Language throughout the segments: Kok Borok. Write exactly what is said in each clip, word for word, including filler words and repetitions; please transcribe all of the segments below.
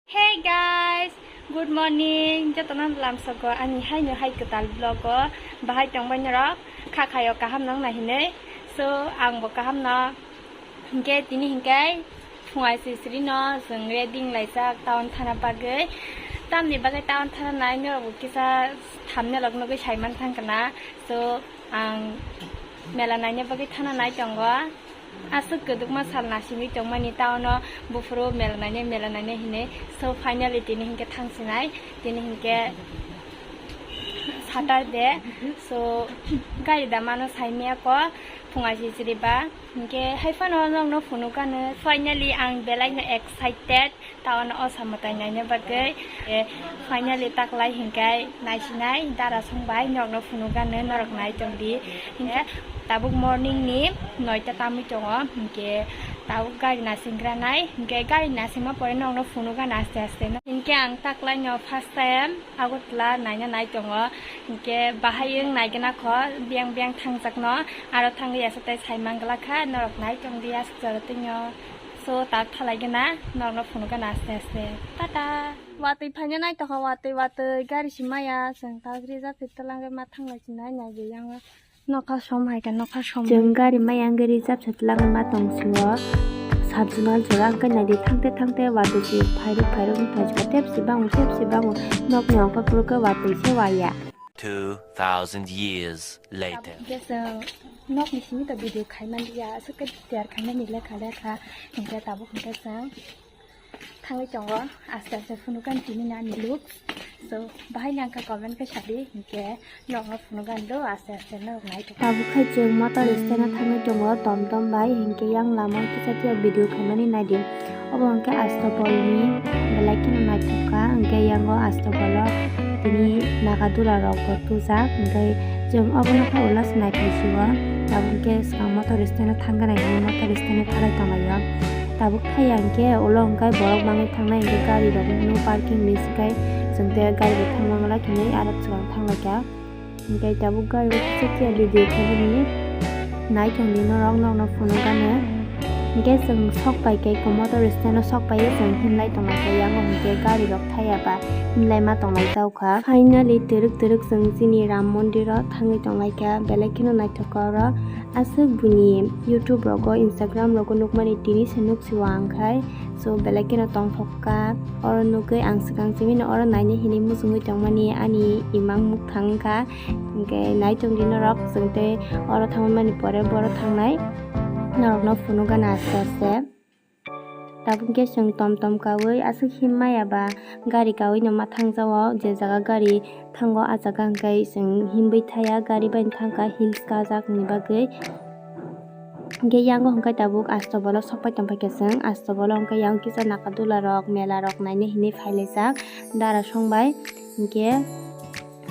Hey guys, good morning. Jotono lamsogo ani haino hai kwtal vlog o bahai tongbai norok kha khayo kaham nang na hinwi. So ang bo kaham no. Hinkhe tini hinkhe phungai sisiri no chwng ready wng laijak town thana bagwi. Tamni bagwi town thana nai norok bo kisa thumbnail rok nugwi sai man thang kana. So ang mela naina bagwi thana nai tongo. Aswk kwdwkma sal naisingwi tongmani town o buphuru mela naina, mela naina hinwi. So finally tini hinkhe thangsinai, tini hinkhe Saturday. So gari da mano saimaya ko phungai sisiri ba. Hinkhe hai phano nokno phunukano. Finally ang belaino excited. Town o samwtai naina bagwi, eh, finally taklai hinkai naisinai dara songbai nokno phunukgano norok nai tongdi. Hinkhe tabuk morning ni noita tamwi tongo, hinkhe tabuk gari nasinggra nai, hinkhe gari nasingma pore nokno phunukgano aste aste no. Hinkhe ang taklaino first time Agartala naina nai tongo, hinkhe bahai wng naigwna kho biyang biyang thangjakno, aro thangwi aswk tai sai manglak kha norok nai tongdi aswk jora twino. So tak thalai gana norokno phunukgana aste aste. Tata. Watwi phaina naitokha, watwi watwi gari si maya, chwng tak reserve khe twlangwi ma thanglai si nai nai gwi yango. Nokha som hai kha, nokha som. Chwng gari maya wngwi reserve se twlangwi ma tong sio. Sabji mal jora wngkhe naidi thangte thangte watwi si phairwk phairwk wngkha tep si bango tep si bango nokni ongkha phuru khe watwi se waya. Two thousand years later. Tabuk khe chwng nokni simi to video khai man liya, aswk khe tiyar khaimani lekha lekha, hinkhe tabuk hinkhe chwng thangwi tongo, aste aste phunukgani tini ani look. So, bahai ni ang kha comment khe sadi, hinkhe nokno phunukgani do, aste aste norok nai tongo. Tabuk khai chwng motor stand o thangwi tongo, tom tom bai, hinkhe yang lama kisa khe video khaimani naidi. Obo hwnkhe Astopolni belai kheno naithok kha, hwnkhe yango Astopolo tini naga dula rok bo tujak, hwnkhe chwng obono khe ulas naithok sio, tabuk khe swkang motor stand o thangkhe nai hwnwi motor stand o thalai tonglaio. Tabuk thaya hwnkhe ulo hwnkhe borok bangwi thangnai hwnkhe gari rok no parking ni swkang chwng tei gari bo thangmangla hinwi arok swkang thanglaikha. Hinkhe tabuk gari o kisa khe video khaimani naithokni norok nokno phunukgano. Hinkhe chwng sok pai khe motor stand o sok pai o chwng himlai tonglaikha yango hinkhe gari rok thaya ba himlai ma tonglai jaukha. Finally twrwk twrwk chwng chini Ram Mondir o thangwi tonglaikha belai kheno naithok kha oro. Aswk buini YouTube rogo Instagram rogo nukmani tini se nuk si o ang khai. So belai kheno tongthok kha oro nugwi ang swkang simi no oro naina hinwi muchungwi tongmani ani imang mukthang wngkha. Hinkhe nai tongdi norok, chwng tei oro thangmani pore boro thangnai norokno phunukgana aste aste. Tabuk khe chwng tom tom kaui aswk him maya ba gari kaui no ma thang jao, je jaga gari thango ah jaga hwnkhe chwng himwi thaya, gari bai thangkha hills kajak ni bagwi. Hinkhe yango hwnkhe tabuk Astopolo sokpai tongphaikha chwng, Astopolo hwnkhe yang kisa naga dula rok mela rok naina hinwi phailaijak dara songbai. Hinkhe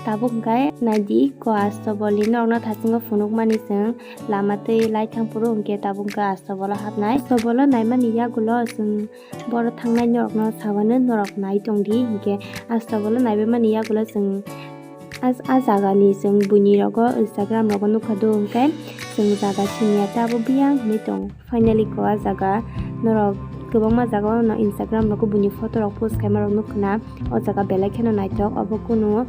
tabuk hwnkhe naidi ko Astopolni norokno thasingo phunukmani chwng lama twi lai thang phuru hinkhe tabuk hwnkhe Astopolo hapnai. Astopolo naimani yagulo chwng boro thangnai norokno sabano norok nai tongdi hinkhe Astopolo naibaimani yagulo chwng a, a jagani chwng buini rogo Instagram rogo nukha do hinkhe chwng jaga siniya tei abo biyang hinwi tongo. Finally ko a jaga norok kwbangma jaga o no Instagram rogo buini photo rok post khaima rok nukha na, o jaga belai kheno naithok, obo kunu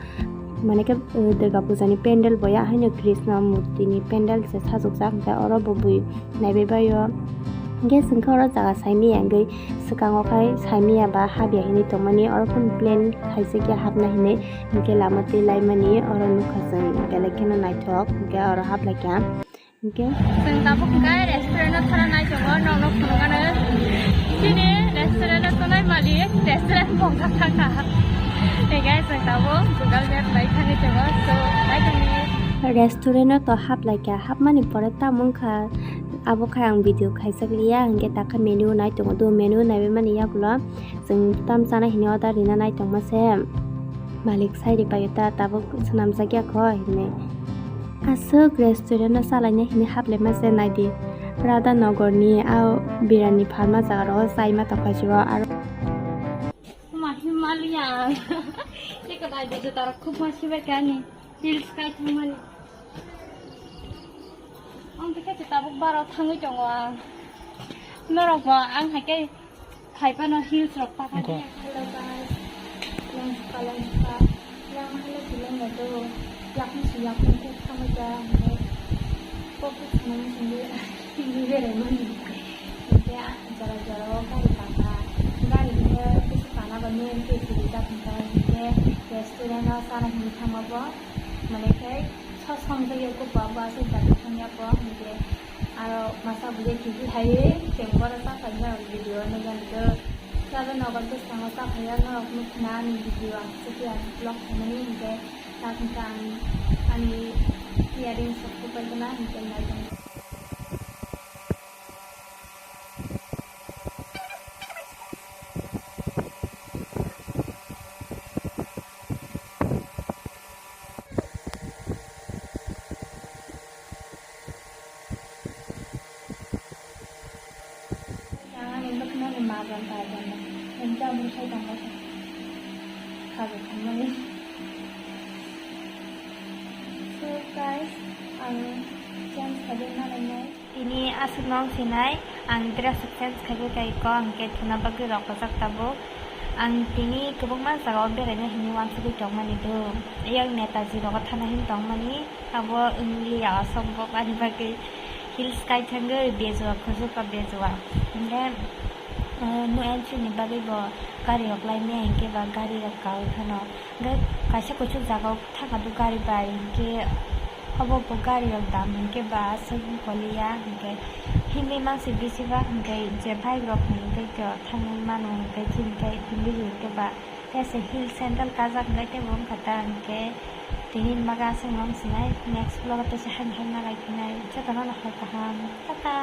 mane khe, uh, Durga Puja ni pendel bo ya haino Krishna murti ni pendel se sajokjak, hinkhe oro bo bui naibai bai o. Hinkhe chwngkhe oro jaga saimaya hinkhe swkango khai saimaya ba habya hinwi tongmani, oro phano plan khaijak ya hapna hinwi, hinkhe lama twi laimani oro nukha chwng belai kheno naithok, hinkhe oro haplaikha. Hinkhe chwng tabuk hinkhe restaurant o thana nai tongo, nokno phunukgano chini restaurant o tongnai malik restaurant bongkha thangkha. Hinkhe chwng tabuk Google Map bai thangwi tongo, so naitongni. Restaurant o to haplaikha, hapmani pore tamo wngkha. Abo khai ang video khaijak liya, hinkhe takha menu nai tongo, do menu naibaimani yagulo chwng tam chana hinwi order rina nai tongma se malik sai ri paio ta, tabuk swnamjak ya kho hinwi. Aswk restaurant o chalaina hinwi haplaima se naidi, Radha Nagar ni a birani pharma jaga rogo chaima tongkha se o aro. Ma Himalaya. Eko dai de juta rok khub ma sibai kani. Hills kai thangmani. Ang tei khe tabuk baro thangwi tongo ang. Norok bo ang hai khe phai phano hills rok pakha. Nokha. Palang kha, yang mahal kilometer, yakni si yakni kuk thamai ta, hingke kok kuk thamai singwi, singwi berai mani. Hingke jora jora o gari tangkha, gari hingke bisi tana ba main ke kiri ta hingka, hingke restaurant o chana hini thangma bo, mane khe sos song jagya kuk ba bo aswk jagwi thangya bo, hingke aro masa bwlai kibi hai, tei borok cha phai na video no jani do. Chabai nogo bwskango cha phaiya norok nukna ani video ang sukya vlog khaimani hingke ta hingke ang ani earrings rok kupai gana hingke nai tong. Ang ani bwkhwnani majan tajan no. Hwnkhe ang bwsai tongma kha. Kha bwkhwnani. So guys, ang change khaidi nanainai. Tini aswk nong sinai, ang dress change khaidi kai ko, ang khe thuna bagwi rok kwchak tabuk. Ang tini kwbangma jaga o beraina hinwi uansugwi tongmani do. Eyang Netaji rogo thana hin tongmani. Abo wngli ya asok bo ani bagwi hills kai thangwi bejua, kujuk o bejua. Hingke, eh, no entry ni bagwi bo gari rok lai maya hingke ba gari rok kaui phano. Hingke kaisa kuchuk jaga o thangkha do gari bai hingke obo bo gari rok dam hingke ba aswk wng koliya hingke himwi mangsi bisi ba hingke je bike rok ni hingke thangwi mano hingke chini khe himwi hingke ba. Tei se hill sandal kajak hingke tei bo wngkha ta hingke tini maga aswk nong sinai next vlog o tei se haino haino nalai phinai jotono no hor kaham tata.